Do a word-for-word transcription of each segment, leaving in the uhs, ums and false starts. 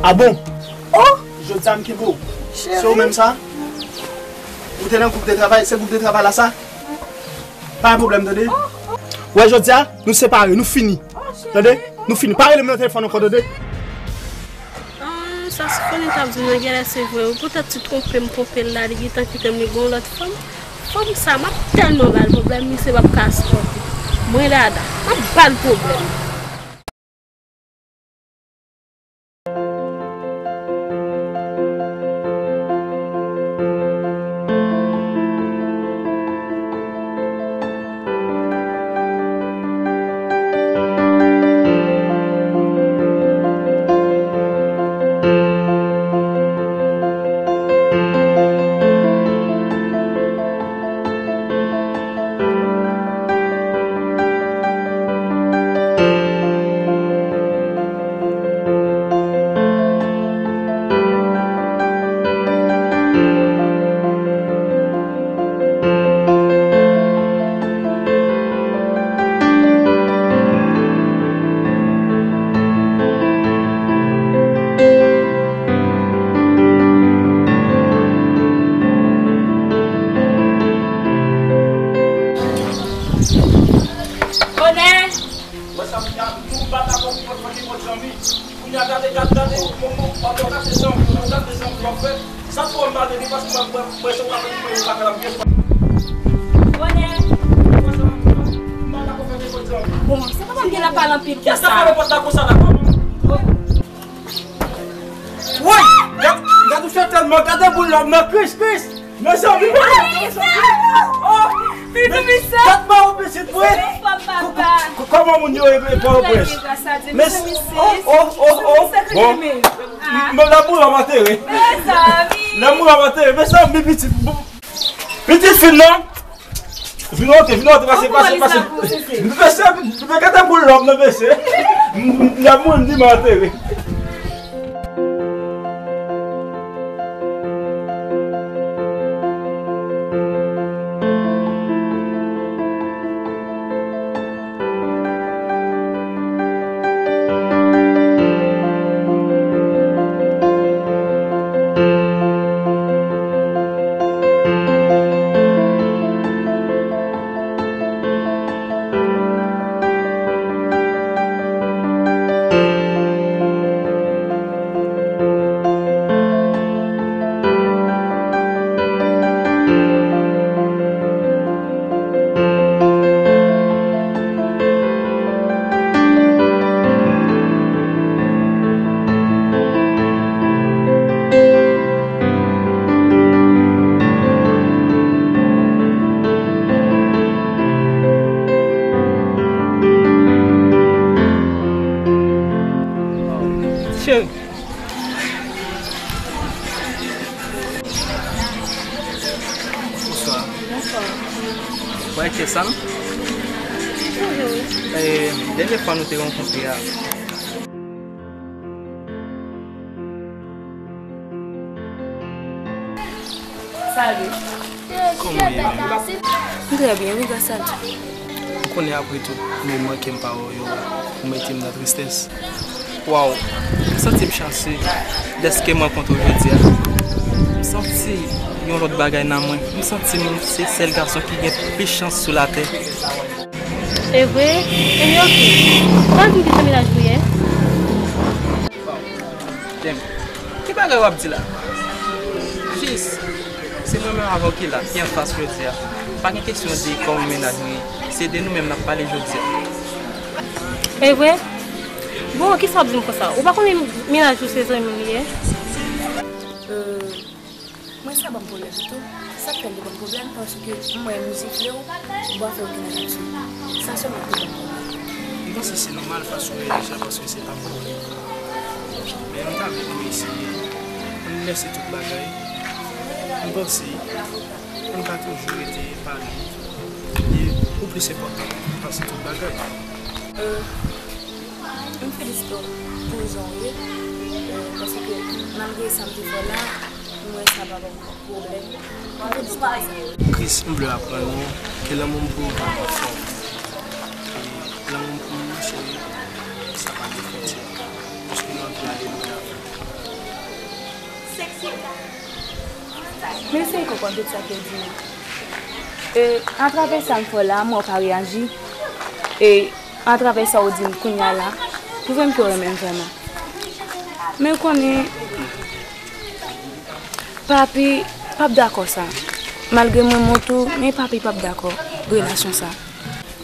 Ah bon? Oh! Jodi a m kenbe w. Se ou menm sa? Ou te nan gwoup de travay, se gwoup de travay la sa? Pa gen pwoblèm, tande? Wè, jodi a, nou separe, nou fini. Tande? Nou fini. Pa rele m nan telefòn ankò, tande? Ah, sa Sifoni t ap di m nan genlè se vre wi. Poutèt ti twonpe m twonpe l la, li gentan kite m, li gen yon lòt fanm. Fanm sa, m ap tèlman ba l pwoblèm, misye p ap ka sipòte. Mwen Dada, m ap ba l pwoblèm. Bonè! Wè sa m di a, m tou bat avè w pou mwen fè nenpòt zanmi. Kounye a gade, gade, gade, mon, mon, w ap gade zanmi, w ap gade zanmi w ap fè. Sa twò mal depi paske mwen, mwen, mwen se w ap mwen yo pa ka la byen fè. Bonè. Wè sa m di a, m pa ka fè nenpòt zanmi. Bon, se pa m gen la pale anpil konsa. Kèsa pale pòt la konsa la, kòman? Woy! Gad, gad ou fè tèlman, gade boul lòm nan, Kris, Kris! Mezanmi, mezanmi! Oh! Pitit misye! Gad ba ou pitit, wi! Kòman moun yo e Pòtoprens? Mezanmi, oh, oh, oh, oh! Bon, m, m, lè m mouri, m antere. Lè m mouri, m antere. Mezanmi, pitit, pitit fi m nan! Vin monte, vin monte, pase, pase, pase. Mesye, mesye, gade boul lòm nan, mesye. Lè moun di m antere. Cheri. Bonswa. Bonswa. Ou pa enkyèt sa, non? Toujou, wi. E, dènye fwa nou te rankontre a. Salut. Kòman w ye, menm? M trè byen, wi, gras a Dye. M konnen apre tout moman ke m pa wè w yo, ou mete m nan tristès. Waw, m santi m chanse dèske m rankontre w jodi a. M santi yon lòt bagay nan mwen. M santi m se sèl gason ki gen plis chans sou latè. E vre? Ebyen, oke. Kòman w di m ki se mennaj ou ye? Waw, damn. Ki bagay w ap di la? Jis, se mwen menm avè w ki la, ki anfas jodi a. Pa gen kesyon de kòman mennaj ou ye. Se de nou menm n ap pale jodi a. E vre? Bon, kisa w ap di m konsa? Ou pa konnen mennaj ou se zanmi m li ye? Euh, mwen sa ban m pwoblèm tou. Sa k fè l te ban m pwoblèm? Paske m wè m sifle w, ou pa fè okenn reyaksyon. Sa sèlman k te ban m pwoblèm. M panse se nòmal paske deja, paske se pa m pwoblèm. Men m ta vle pou nou eseye. Ann lèse tout bagay. M panse ann ka toujou rete pale. E ou plis enpòtan pase tout bagay. Euh, m felisite w pou jan w ye, euh, paske malgre sa m te fè w la, m wè sa pa ban m pwoblèm. M felisite w pou sa. Kris, m vle aprann ou ke lanmou m pou ou vrèman fò. E lanmou m pou ou, cheri, sa pa gen fwontyè. Paske nou M eseye konprann tout sa ke w di yo. E, atravè sa m fè w la, m wè w pa reyaji. E, atravè sa w di m kounye a la, pwouve m ke w renmen m vrèman. Men w konnen, papi p ap dakò sa. Malgre m renmen w tou, men papi p ap dakò relasyon sa.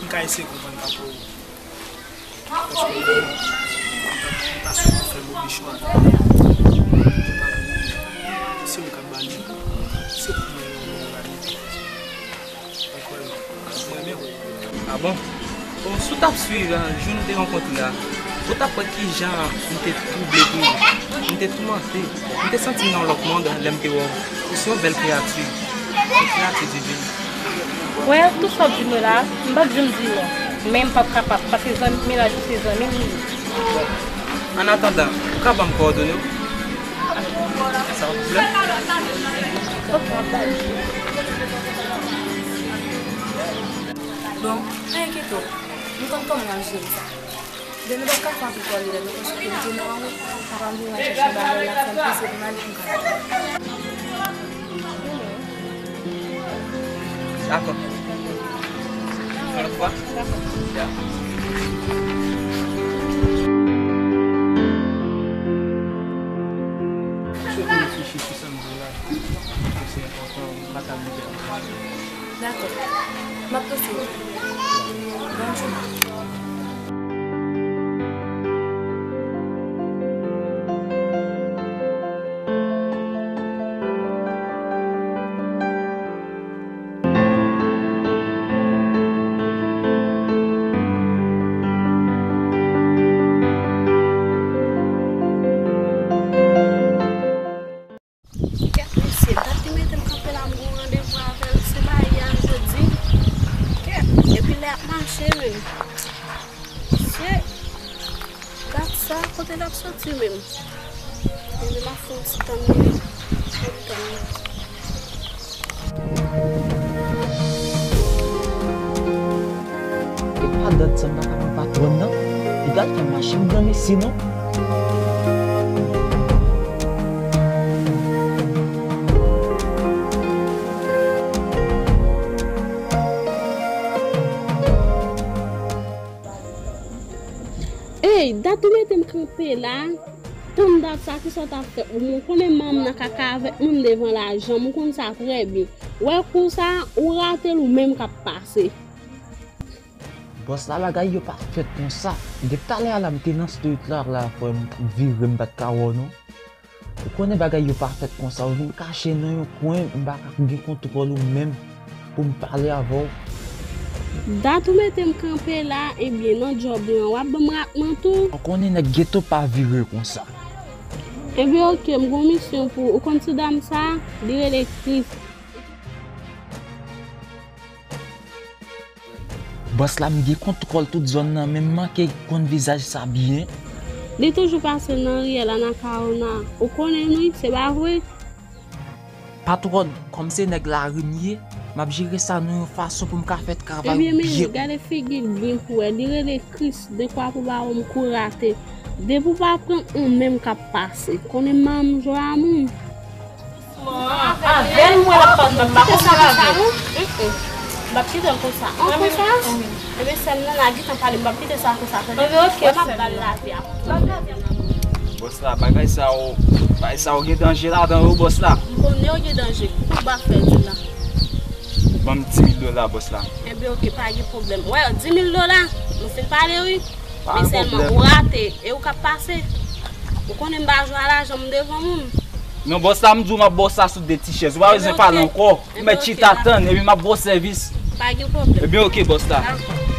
M ka eseye konprann papa w. Paske ou ta, ou ta sot fè move chwa. Ou pa bliye, se ou k ap ba li. Se pou mwen yo, mwen ba li. Ou kwè m, mwen menm. Ah bon? Bon, si w t ap swiv, eh, jou nou te rankontre a, ou t ap wè kijan m te twouble pou ou. M te toumante. M te santi m nan yon lòt mond lè m te wè w. Ou se yon bèl kreyati. Yon kreyati divin. Wè, tout sa w di mwen la, m p ap janm di w non. Men m p ap kapab, paske zanmi, mennaj ou se zanmi m li ye. Bon, annatandan, ou ka ban m kowòdone w? Sa pa pwoblèm? Ok, m ap ba li. Bon, pa enkyete w. M konn kòman w ap jere sa. Demen w p ap ka fè anpil pwoblèm, paske m te nan wout, papa m vin al chèche m, bagay la fè m prese pou m ale pou m ka. Dakò. Yon lòt fwa? Ya. Sou reflechi sou sa m di w la, paske se enpòtan, m pa ka bliye. Dakò. M ap panse. Bòn jounen. Kèt mesye, dat li mete m kanpe la, m gon randevou avè l, se pa yè a jodi. Kèt, epi lè ap mache menm. Se dat sa, kote l ap soti menm. Ebyen, m ap fè yon ti tann li wi. Fè m tann li. E pa dat sa m pa ka pran patwòn nan. Li pral fè m mache m granmesi non. Ey, dat ou mete m kanpe la. Tann dat sa, kisa w t ap fè? Ou konnen manman nan kaka avèk moun devan lajan m, ou konn sa trè byen. Wè kou sa, ou rate l ou menm k ap pase. Bòs la, bagay yo pa fèt konsa. Depi talè a la, m te nan street la, la, frè m vire, m pa t ka wè w non. Ou konnen bagay yo pa fèt konsa, ou vin kache nan yon kwen, m pa ka gen kontwòl ou menm pou m pale avè w. Dat ou mete m kanpe la, ebyen, nan djòb lan, w ap ban m ratman tou? Ou konnen nèg geto pa vire konsa. Ebyen, oke, m gon misyon pou ou. Ou konn ti dam sa? Li rele Chris. Bòs la, m gen kontwòl tout zòn nan, men m manke konn vizaj sa byen. Li toujou pase nan riyèl Anacaona. Ou konnen l wi, se pa vre? Patwòn, kòm se nèg lari m ye, m ap jere sa nan yon fason pou m ka fè travay byen. Ebyen, men gade figi l byen pou wè. Li rele Chris, dekwa pou ba ou m kou rate. Depi w pa pran ou menm k ap pase. Konnen manman m jwe a moun. Avè l m wè l ap pale, m p ap kite sa konsa non. M p ap kite l konsa. An konsa? Ebyen, sè m nan la gentan pale, m p ap kite sa konsa, tande? Ebyen, oke, m ap ba l lavi a. Bòs la, bagay sa yo, bagay sa yo gen danje ladan yo, bòs la. M konnen yo gen danje. Kouba fè di la. Ban m di mil dola, bòs la. Ebyen, oke, pa gen pwoblèm. Wè, di mil dola, nou fin pale, wi. Men sèlman, ou rate, e ou k ap pase. Ou konnen m pa jwe a lajan m devan moun. Non, bòs la, m di w m ap ba w sa sou de ti chèz. Ou pa bezwen pale ankò. Ou mèt chita tann, epi m ap ba w sèvis. Pa gen pwoblèm. Ebyen, oke, bòs la. Dakò.